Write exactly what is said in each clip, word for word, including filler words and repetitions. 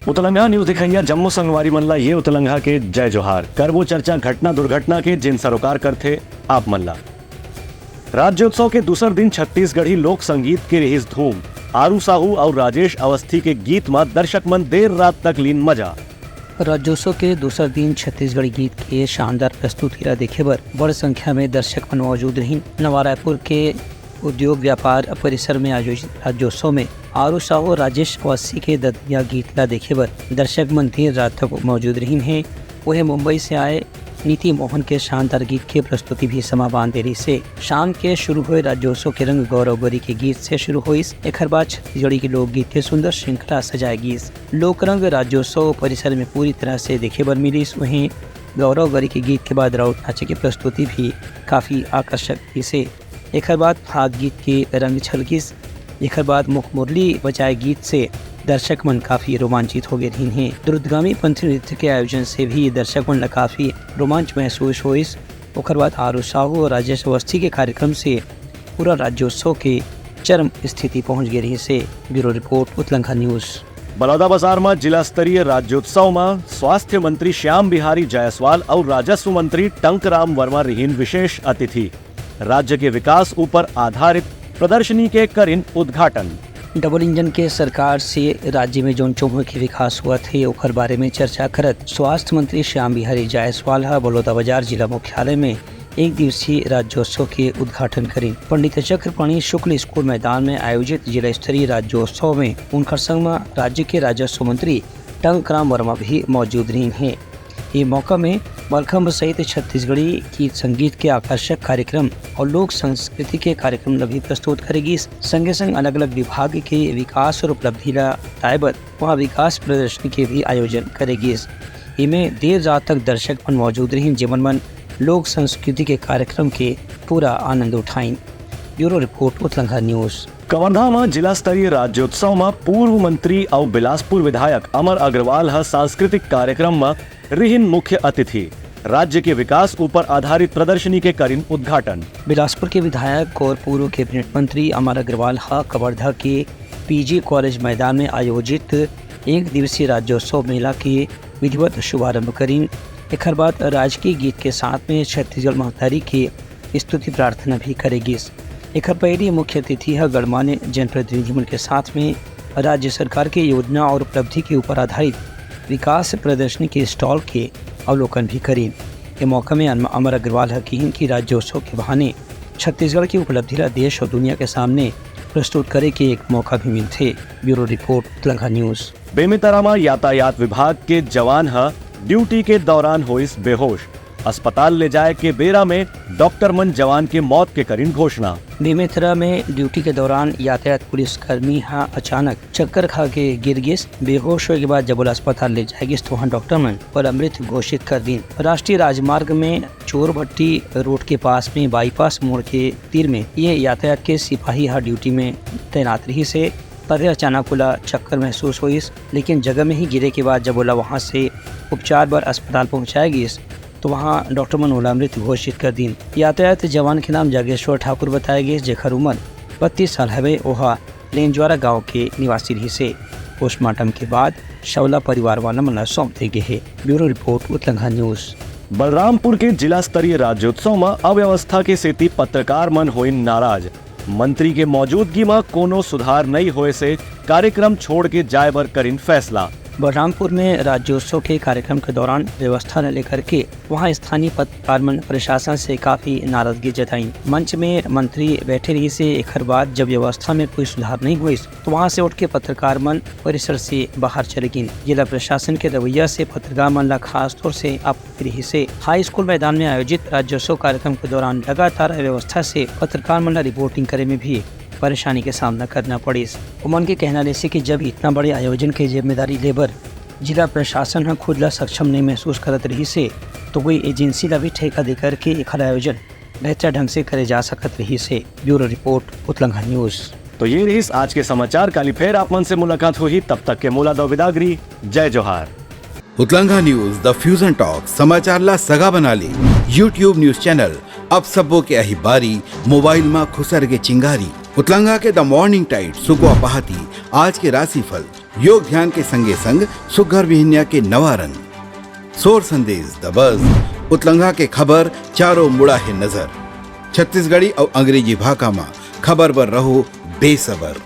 उतलंघा news देखइया जम्मो संगवारी मन ला ये उतलंघा के जय जोहार। करबो चर्चा घटना दुर्घटना के, जेन सरोकार करथे आप मन ला। राज्योत्सव के दूसर दिन छत्तीसगढ़ी लोक संगीत के रिहिस धूम। आरू साहू अउ राजेश अवस्थी के गीत म दर्शक मन देर रात तक लीन मजा। राज्योत्सव के दूसर दिन छत्तीसगढ़ी गीत के शानदार प्रस्तुति ला देखे बर बड़ संख्या में दर्शक मन मौजूद रहिन। नवा रायपुर के उद्योग व्यापार परिसर में आयोजित राज्योत्सव में आरू साहू राजेश अवस्थी के ददनिया गीत ला देखे बर दर्शक मन देर रात तक मौजूद रहिन हे। वहीं मुंबई से आए नीति मोहन के शानदार गीत के प्रस्तुति भी समा बांध दे रहिस हे। शाम के शुरू हुए राज्योत्सव के रंग गौरव गरी के गीत से शुरू होइस। एखर बाद छत्तीसगढ़ी के लोकगीत के सुंदर श्रृंखला सजाए गीस। लोकरंग राज्योत्सव परिसर में पूरी तरह से देखे बर मिलिस। वहीं गौरव गरी के गीत के बाद राउत नाचे के प्रस्तुति भी काफी आकर्षक रहिस हे। एखर बाद फाग गीत के रंग छलकिस। एखर बाद मुख मुरली बजाए गीत से दर्शक मन काफी रोमांचित हो गए रहिन हे। द्रुतगामी पंथी नृत्य के आयोजन से भी दर्शक मन ला काफी रोमांच महसूस होइस। ओकर बाद आरू साहू और राजेश अवस्थी के कार्यक्रम से पूरा राज्योत्सव के चरम स्थिति पहुंच गए रहिस हे। Bureau report, उतलंघा news. बलौदाबाजार म जिला स्तरीय राज्योत्सव म स्वास्थ्य मंत्री श्याम बिहारी जायसवाल अउ राजस्व मंत्री टंकराम वर्मा रिहिन विशेष अतिथि। राज्य के विकास ऊपर आधारित प्रदर्शनी के करिन उद्घाटन। डबल इंजन के सरकार से राज्य में जौन चहुमुखी विकास होवत हे, ओकर बारे में चर्चा करत स्वास्थ्य मंत्री श्याम बिहारी जायसवाल ह बलौदाबाजार जिला मुख्यालय में एक दिवसीय राज्योत्सव के उद्घाटन करिन। पंडित चक्रपाणी शुक्ल स्कूल मैदान में आयोजित जिला स्तरीय राज्योत्सव में उनकर संग म राज्य के राजस्व मंत्री टंकराम वर्मा भी मौजूद रहिन हे। ये मौका में मलखंभ सहित छत्तीसगढ़ी गीत संगीत के आकर्षक कार्यक्रम और लोक संस्कृति के कार्यक्रम ल भी प्रस्तुत करे गिस। संगे संग अलग-अलग विभाग के विकास और उपलब्धि ला बताए बर वहाँ विकास प्रदर्शनी के भी आयोजन करे गिस। इमे देर रात तक दर्शक मन मौजूद रहिन, जेमन मन लोक संस्कृति के कार्यक्रम के पूरा आनंद उठाइन। Bureau report, उतलंघा news. कवर्धा म जिला स्तरीय राज्योत्सव म पूर्व मंत्री अउ बिलासपुर विधायक अमर अग्रवाल ह सांस्कृतिक कार्यक्रम म रिहिन मुख्य अतिथि। राज्य के विकास ऊपर आधारित प्रदर्शनी के करिन उद्घाटन। बिलासपुर के विधायक और पूर्व कैबिनेट मंत्री अमर अग्रवाल ह कवर्धा के पीजी कॉलेज मैदान में आयोजित एक दिवसीय राज्योत्सव मेला के विधिवत शुभारंभ करिन। एखर बाद राजकीय गीत के साथ में छत्तीसगढ़ महतारी के स्तुति प्रार्थना भी करे गिस। एखर पहिली मुख्य अतिथि ह गणमान्य जनप्रतिनिधि मन के साथ में राज्य सरकार के योजना और उपलब्धि के ऊपर आधारित विकास प्रदर्शनी के स्टॉल के अवलोकन भी करिन। ए मौका में अम-, अमर अग्रवाल ह किहिन कि राज्योत्सव के बहाने छत्तीसगढ़ की उपलब्धि ला देश और दुनिया के सामने प्रस्तुत करे के एक मौका भी मिलथे। Bureau report, उतलंघा news. बेमेतरा म यातायात विभाग के जवान ह ड्यूटी के दौरान होइस बेहोश। अस्पताल ले जाए के बेरा में डॉक्टर मन जवान के मौत के करिन घोषणा। बेमेतरा में ड्यूटी के दौरान यातायात पुलिसकर्मी ह अचानक चक्कर खा के गिर गिस। बेहोश होए के बाद जब ओला अस्पताल ले जाए गिस, तो वहां डॉक्टर मन ओला मृत घोषित कर दीन। राष्ट्रीय राजमार्ग में चोरभट्टी रोड के पास में बाईपास मोड़ के तीर में ये यातायात के सिपाही ह ड्यूटी में तैनात रहिस हे। तभे अचानक ओला चक्कर महसूस होइस, लेकिन जगह में ही गिरे के बाद जब ओला वहां से उपचार बर अस्पताल पहुंचाया गिस, तो वहां डॉक्टर मन ओला मृत घोषित कर दीन। यातायात जवान के नाम जागेश्वर ठाकुर बताया गिस, जेकर उम्र बत्तीस साल हवे। ओहा लेंजवारा गांव के निवासी रहिस हे। पोस्टमार्टम के बाद शव ला परिवार वाला मन ला सौंप दे गे हे। Bureau report, उतलंघा news. बलरामपुर के जिला स्तरीय राज्योत्सव म अव्यवस्था के सेती पत्रकार मन होइन नाराज। मंत्री के मौजूदगी म कोनो सुधार नइ होए से कार्यक्रम छोड़ के जाए बर करिन फैसला। बलरामपुर में राज्योत्सव के कार्यक्रम के दौरान व्यवस्था न लेकर के वहां स्थानीय पत्रकार मन प्रशासन से काफी नाराजगी जताइन। मंच में मंत्री बैठे रहिस हे, एखर बाद जब व्यवस्था में कोई सुधार नहीं होइस, तो वहां से उठ के पत्रकार मन परिसर से बाहर चले गिन। जिला प्रशासन के रवैया से पत्रकार मन ला खास तौर से आपत्ति रहिस हे। हाई स्कूल मैदान में आयोजित राज्योत्सव कार्यक्रम के दौरान लगातार अव्यवस्था से पत्रकार मन ला रिपोर्टिंग करे में भी परेशानी के सामना करना पड़िस। उमन के कहना रहिस हे कि जब इतना बड़े आयोजन के जिम्मेदारी लेबर जिला प्रशासन ह खुद ला सक्षम नहीं महसूस करत रहिस हे, तो कोई एजेंसी ला भी ठेका दे करके एखर आयोजन बेहतर ढंग से करे जा सकत रहिस हे। Bureau report, उतलंघा news. तो ये रहिस आज के समाचार। काली फेर आप मन से मुलाकात होही, तब तक के मोला दो बिदागरी। जय जोहार। उतलंघा न्यूज, द फ्यूजन टॉक, समाचार ला सगा बना ले। YouTube न्यूज चैनल, अब सबो के अही बारी, मोबाइल मा खुसर के चिंगारी। उतलंघा के द मॉर्निंग टाइट, सुकवा पहाती, आज के राशिफल, योग ध्यान के संगे संग सुग्घर बिहनिया के नवा रंग। सोर संदेश, द बज, उतलंघा के खबर, चारों मुड़ा हे नजर। छत्तीसगढ़ी अउ अंग्रेजी भाखा म खबर बर रहो बेसबर।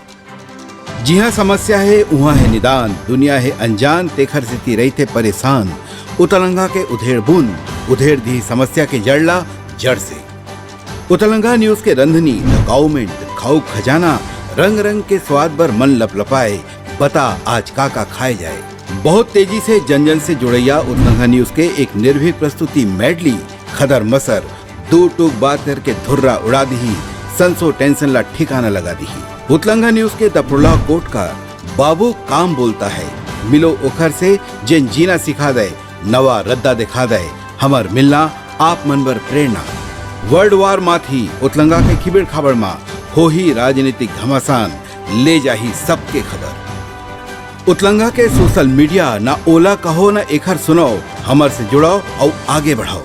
जिहां समस्या हे, उहां हे निदान, दुनिया हे अनजान, तेखर सेती रहिथे परेशान। उतलंघा के उधेड़ बुन, उधेड़ दिही समस्या के जड़ ला जड़ से। उतलंघा न्यूज के रंधनी, द काउमेंट, खाऊ खजाना, रंग रंग के स्वाद बर मन लपलपाए, बता आज का का खाए जाए। बहुत तेजी से जन जन से जुड़ैया उतलंघा न्यूज के एक निर्भीक प्रस्तुति मेडली, खदर मसर, दू टूक बात करके धुर्रा उड़ा दिही, संसो टेंशन ला ठिकाना लगा दिही। उतलंघा न्यूज के द प्रोलॉग कोट का बाबू काम बोलता है, मिलो ओखर से जेन जीना सिखा दे, नवा रद्दा दिखा दे, हमर मिलना आप मन बर प्रेरणा। वर्ल्ड वार माथी उतलंघा के खिबेड़ खाबड़ मा होही राजनीतिक घमासान, ले जाही सबके खबर। उतलंघा के सोशल मीडिया, ना ओला कहो ना एखर सुनाओ, हमर से जुड़ाओ अउ आगे बढ़ाओ।